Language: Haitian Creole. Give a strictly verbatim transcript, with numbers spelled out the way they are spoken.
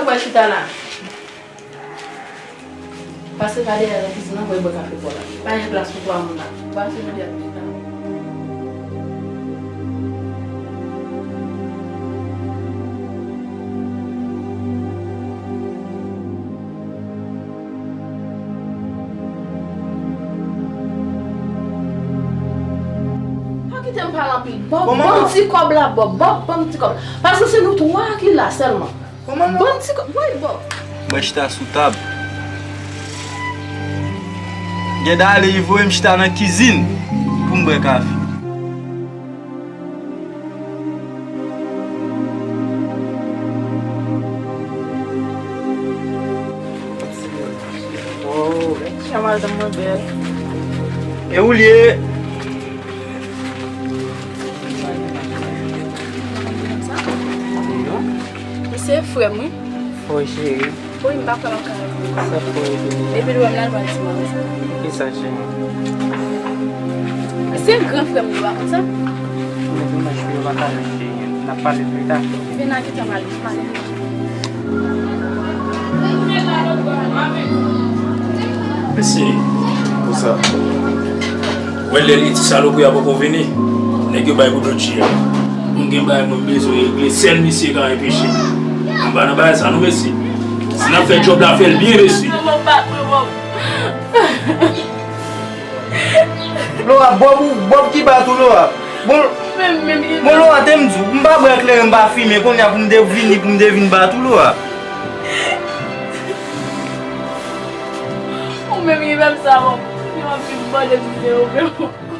Ou pa chita la. Pase pa dèyè nan kizin nan, voye bwè kafe pa w la. Pa gen plas pou twa moun la. Pase nou di ap chita. Pa kite m pale anpil. Bob, ban m ti kòb la, Bob. Bob, ban m ti kòb la. Paske se nou twa ki la sèlman. Ban m ti kòb. Woy, Bob. Mwen chita sou tab. Gèda ale, li voye m chita nan kizin pou m bwè kafe. Oh, gade jan madanm mwen bèl. E ou l ye? Misye frè m, wi. Wi, cheri. Wi, m pa kwè m ap ka wè l. Sa fò e vini. Depi l wè m la, l pral di m sa. Kisa, cheri? Se gran frè m, ou pa konn sa? Mwen di mwen, cheri, ou pa ka wè, cheri. N ap pale pita. Vin la, kite m ale, m ale. Mesye, konsa. Wè lè li ti salopri a poko vini, nèg yo bay pou Dodji a. Mwen gen bagay mwen bezwen regle, sèl misye ka anpeche m. M pa nan bagay sa non, mesye. Si n ap fè djòb la, fè l byen, mesye. Lora, Bob ou, Bob ki bat ou, Lora. Bon, bon, Lora, te m di w, m pa bwè kleren, m pa fimen, kounye a pou m te vini, pou m te vin bat ou, Lora. Ou menm ki fè m sa, Bob. Yo ap vin mande m si se ou menm.